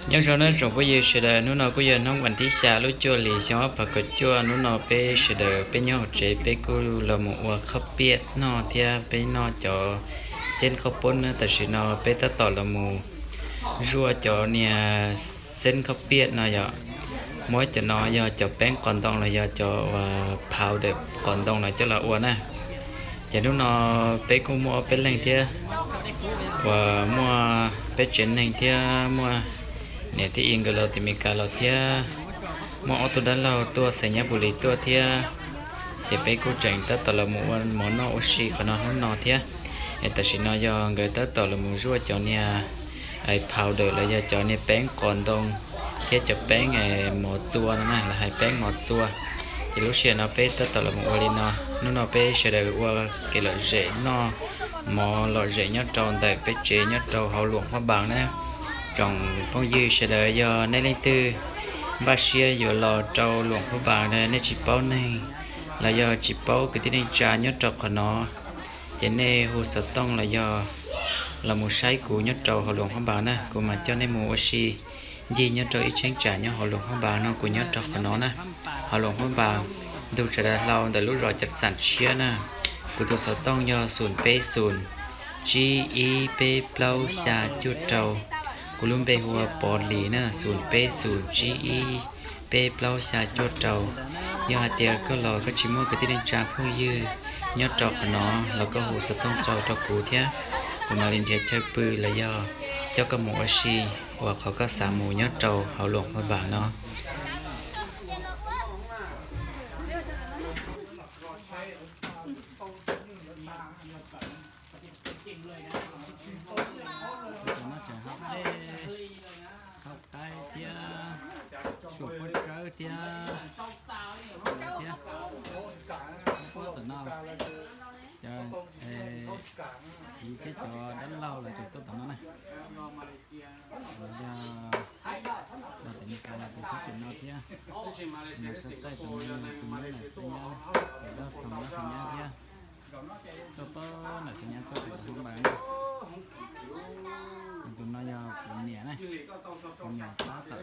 Nyob zoo nawb tsoom phooj ywg sawv daws, hnub no kuj yog hnub vas thib xya lub cuaj hlis xyoo ob phav kaum cuaj. Hnub no peb sawv daws peb nyob hauv tsev peb kuj los mus ua khob piaj noj thiab peb noj cov xeb khob poob na. Tam sim no peb tab tom los mus zuaj cov niag xeb khob piaj no yom. Muab cov no yog cov peeb qos ntoo los yog cov uas powder qos ntoo los coj los ua na. Ces hnub no peb kuj muaj ob peb leeg thiab, uas muaj peb tsev neeg thiab muaj niam thiab txiv nkawd los tim Meskas los thiab, muaj ob tug dab laug tuaj xeem Nyab Pus Lis tuaj thiab. Ces peb kuj tseem tab tom los mus ua mov noj ua si qhov no hnub no thiab. Es tam sim no yog nkawd tab tom los mus zuaj cov niag powder los yog cov niag peeb qos ntoo thiab cov peeb mov txua no na, los hais peeb mov txua. Ces lub sij hawm no peb tab tom los mus ua li no. Hnub no peb sawv daws ua kev lom zem noj mov lom zem nyob rau ntawm peb tsev nyob rau hauv Luam Phab Npas na. Tsoom phooj ywg sawv daws yog nej leej twg npaj siab yuav los rau Luam Phab Npas, nej tsis paub neeg los yog tsis paub kwv tij neej tsa nyob rau qhov no, ces nej hu xov tooj los yog los mus saib kuv nyob rau hauv Luam Phab Npas na, kuv mam coj nej mus ua si ncig nyob rau ib cheeb tsam nyob hauv Luam Phab Npas no. Kuv nyob rau qhov no na, hauv Luam Phab Npas, ntug Tshav Dav Hlau ntawm lub zos Cav Xam Tshiab na. Kuv tus xov tooj yog xoom peb xoom tsib ib peb plaub xya cuaj rau. Kuv lub npe hu ua Pov Lis na, xoom peb xoom tsib ib peb plaub xya cuaj rau. Yog hais tias koj los koj tsis muaj kwv tij neej tsa phooj ywg nyob rau qhov no los koj hu xov tooj rau rau kuv thiab, kuv mam li nrhiav chaw pw los yog coj koj mus ua si uas qhov koj xav mus nyob rau hauv Luam Phab Npas no. Tseem hau dej, hau qaib thiab, suam pob tsawb thiab, thiab pob tom no, cov txiv thiab cov dab laug lawv tseem tuaj tom no na. Los yog los tim Meskas los tim sab tim no thiab. Mas txog taij tus no yog tus nyab ntawm Xeeb Nyab, tus dab laug Thoo Xeeb Nyab thiab. Tuaj pab ntawm Xeeb Nyab tuaj tim Luam Phab Npas na. Tus no yog kuv niam na, kuv niam tab tom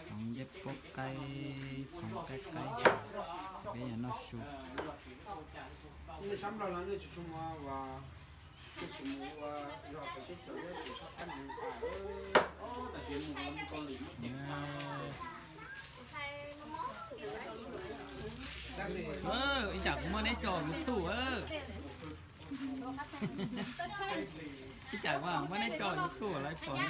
txhoov ncej puab qaib, txhoov qaib qaib, peb yog noj su. Ib tsam kuv muab neb tso YouTube. Ib tsam kuv muab neb tso YouTube lawv pom neb.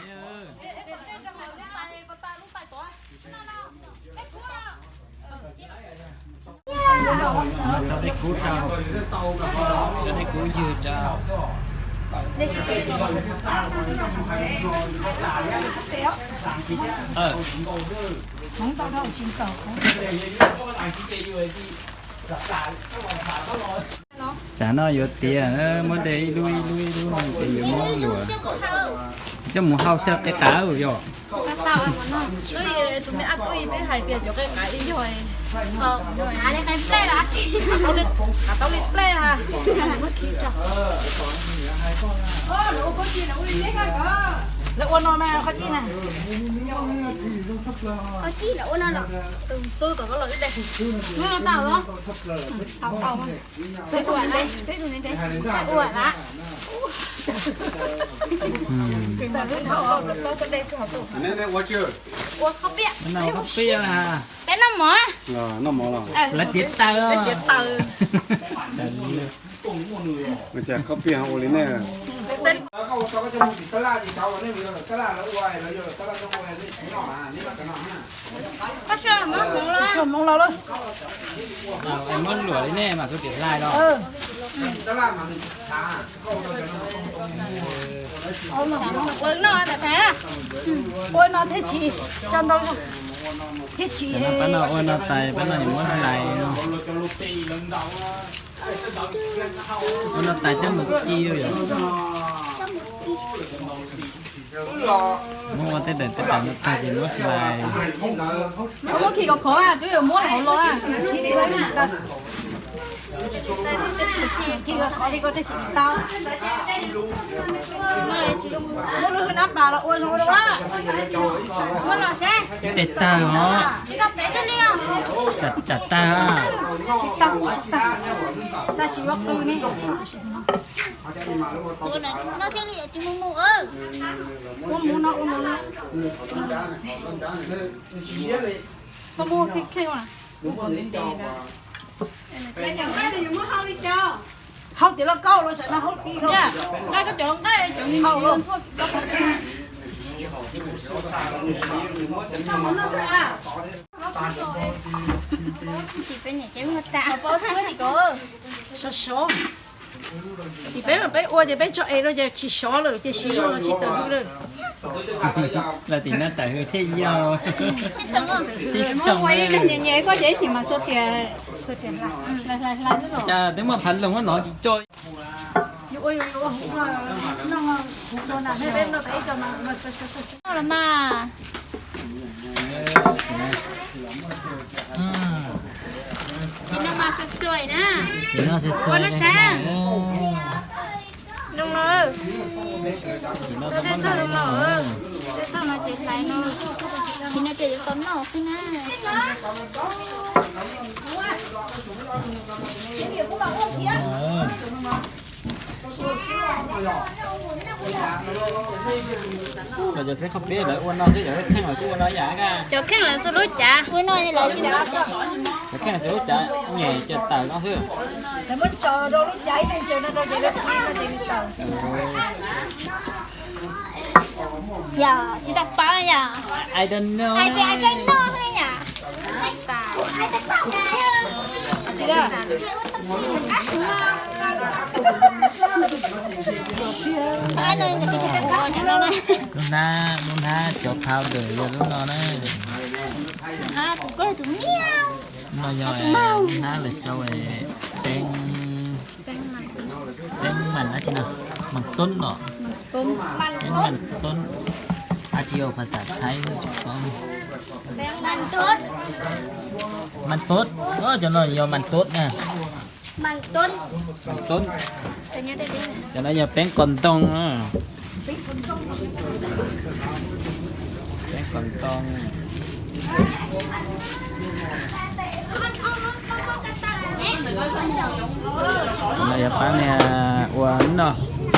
Tso dej kub rau, tso dej kub ywg rau. Tsam no yuav tiav, muab de ib lub ib lub ib lub no ces yuav muab luam coj mus hau xyaw qe qav yom. Lawv ua no mas qhov ci na. Tau los. Xwb tus ntev, xwb tus ntev. Ua khaub piaj. Peb noj mov. Lawv tiav taws. Khaub piaj ua li ne. Tsuag hmoov los lawm. Muab luam li ne mas kuv tsis hlais los. Ua no thiaj tsis tso ntau zog, thiaj tsis. Pab no ua no tais, pab no nws muab hlais no. Ua no tais coj mus ci yom. Muab ua tej daim tej daim no tag ces muab hlais. Muab khi kom khov, twb yuav muab hauv los. Muab lub hwj nab pas los ua zoo rau. Tes tawg os. Tsam tawg. Tsis tau, tsis tau. Tab tsis yuav qw ne. Ua mus no, ua mus no. Txhob muab kheej kheej. Hau tias loj kauj los tsam no hau ti los. Nqaij koj cov nqaij cov nqaij hau los. Sov sov. Tim peb mas peb ua ces peb tso es rau ces tsis sov lawm ces siv zog los tsis tawm hwj lawm. Los tim no tawm hwj thiaj yog. Muab ua ib leeg nyias nyias koj ces ib chim mas txhua tias, txhua tias hlais, hlais hlais xwb los. Cas twb muaj phav loog muab nov tsis tso. Los mas. Ces no mas xuav xuav na. Ua no sav. Zoo no. Tej txog zoo no, tej txog no ces hlais no. Ces no ces yuav tau noj xwb na. Cov xeeb qhov peb lawv ua no xwb, cov kheej lawv kuj ua no ib yam. Cov kheej lawv xuas lub cav ua no, cov kheej lawv xuas lub cav nyem ces tawm no xwb. Lawv muab tso rau lub cav ib leeg ces no rau ces lawv tib no ces nws tawm. Yog tsis tau paub yom. I don't know. I don't know yom. Lub hnab, lub hnab cov powder yog lub no na. Tus koj tus miab. Lub no yog lub hnab lawv sau peeb, peeb mas dab tsi no, mas toob los, peeb mas toob, dab tsi yog phas xas Thaib tsis paub. Mas toob, cov no yog mas toob na. Mas toob, cov no yog peeb kos ntoo na. Peeb kos ntoo. No yog pab niag ua noj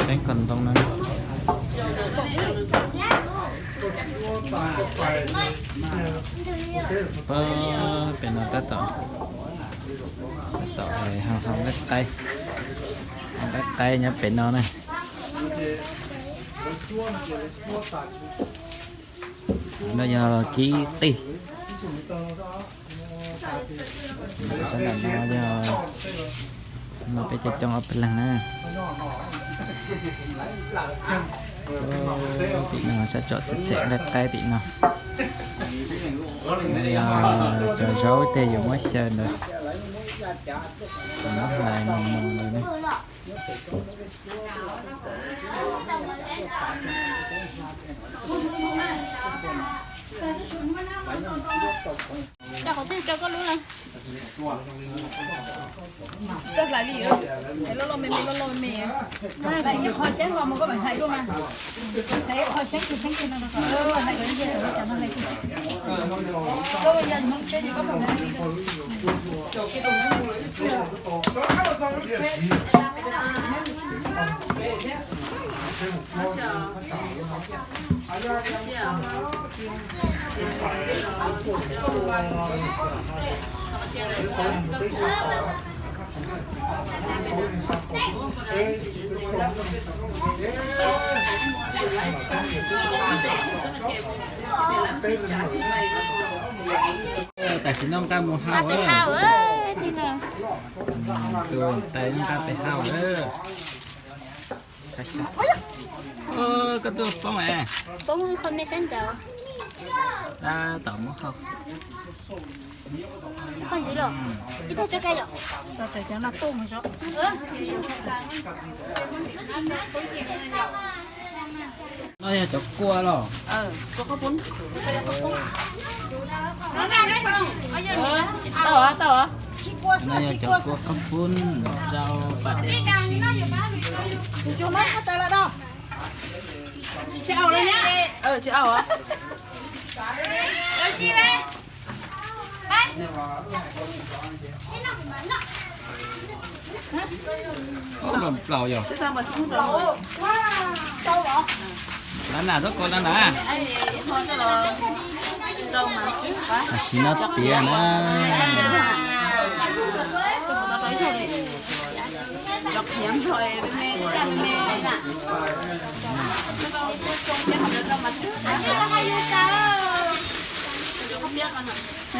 peeb kos ntoo no. Pab pem no tab tom, tab tom hau hau nqaij qaib, hau nqaij qaib nyob pem no na. No yog kib qij. Sab nram no yog, no peb cov coob ob peb leeg na. Tim no sab tsom txhem txhem nqaij qaib tim no. No yog cov zaub tej yuav muab xyaw ntawd, muab hlais mos mos ntawd ne. Rau qhov twg rau koj lub lawm. Txawj hlais li, loj loj me me, loj loj me me. Qhov xeeb los mas koj mam hlais dua mas. Qhov xeeb, qhov xeeb no, hlais kom ntse, cov no hlais. Koj yog Hmoob tshiab ces koj mam hlais li. Tam sim no nqa mus hau. Hau, tus tais nqa pem hau lawm. Koj tuaj poob es. Poob qhov me sab nraud. Tab tom muab hau. Koj ntxiv los. Ib tag tso koj yom. No yog cov kua los? Tau, tau. No yog cov kua qhob pub rau pam dej. Plaub yog. Lab nas txob kos lab nas. Tam sim no tiav na.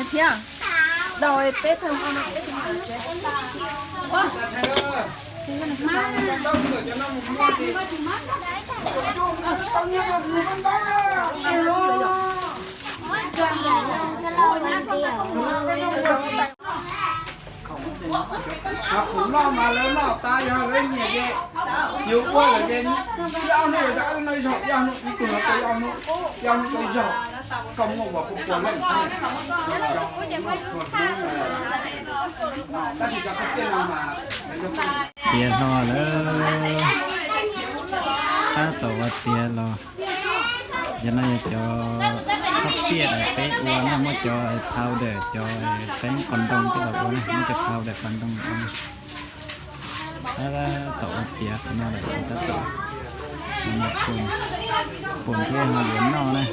Thiab, peb thawj no peb Khoom noj mas lawv noj tas yog lawv nyiam ces yus ua lawm ces ib ob hnub rau wb noj ib zaug, ib ob hnub ib tug los ua ib ob hnub, ib ob hnub ua ib zaug, koj muaj uas puas puas leej thiab. Tab sis cov khaub piaj no mas tiav hlo lawm, tab tom ua tiav los. Cov no yog cov khaub piaj uas peb ua na, muab cov powder, cov teeb qos ntoo coj los ua na, muab cov powder qos ntoo ua na. Tab tom ua tiav qhov no lawm, tab tom ua pum thiab ho yuav noj na.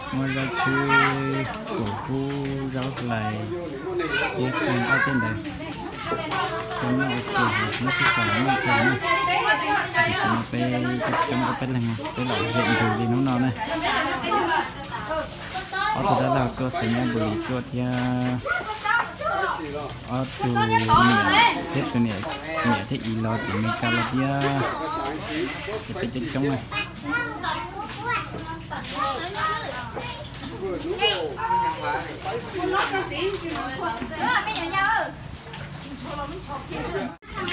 Muab zaub tshwb, kuv hub, zaub hlais thiab peb nqaij tej ntawd coj noj ua ke, muab tib txhais los noj tag na. Tam sim no peb coob coob ob peb leeg, peb los zem ntws li hnub no na. Ob tug dab laug tuaj xeem Nyab Npus Lis tuaj thiab ob tug niam thiab tus niam, niam thiab txiv los tim Amelikas los thiab, ces peb coob coob na.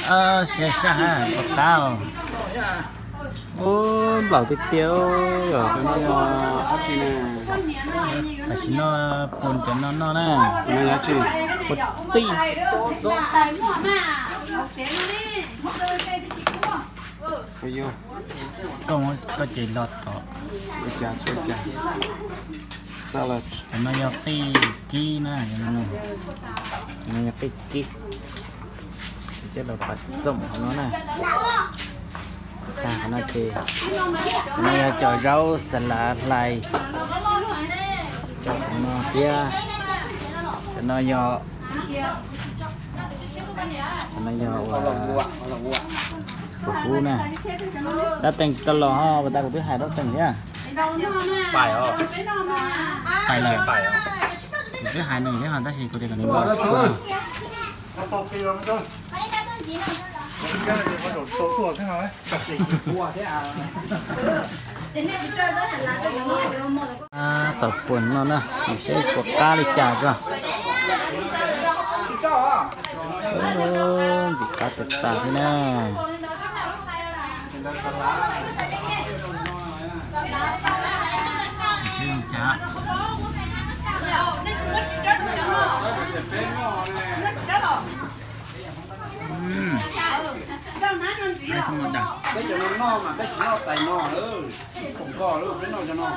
Sab sab ha, puas qab os? Ub, nplaum tiag tiag. Tam sim no pum cov no noj na. Puas tij? Koj, koj ces los tom. Cov no yog qij kib na, no yog qij kib. Coj los pas xoom qhov no na. Tag qhov no ces, qhov no yog cov zaub xas lav hlais, cov no thiab. Cov no yog, cov no yog ua kuv hub na. Dab Teem tsis tau los ho, puas tas kuv twb hais Dab Teem thiab. Hais lawm, kuv twb hais nws thiab ho tab sis kuv tias kom nws los. Tab tom pum no na, saib puas qab li cas tso. Ntxim qab tas tas thiab na. Peb cov no noj mas peb tsis noj tais no, peb noj cov no.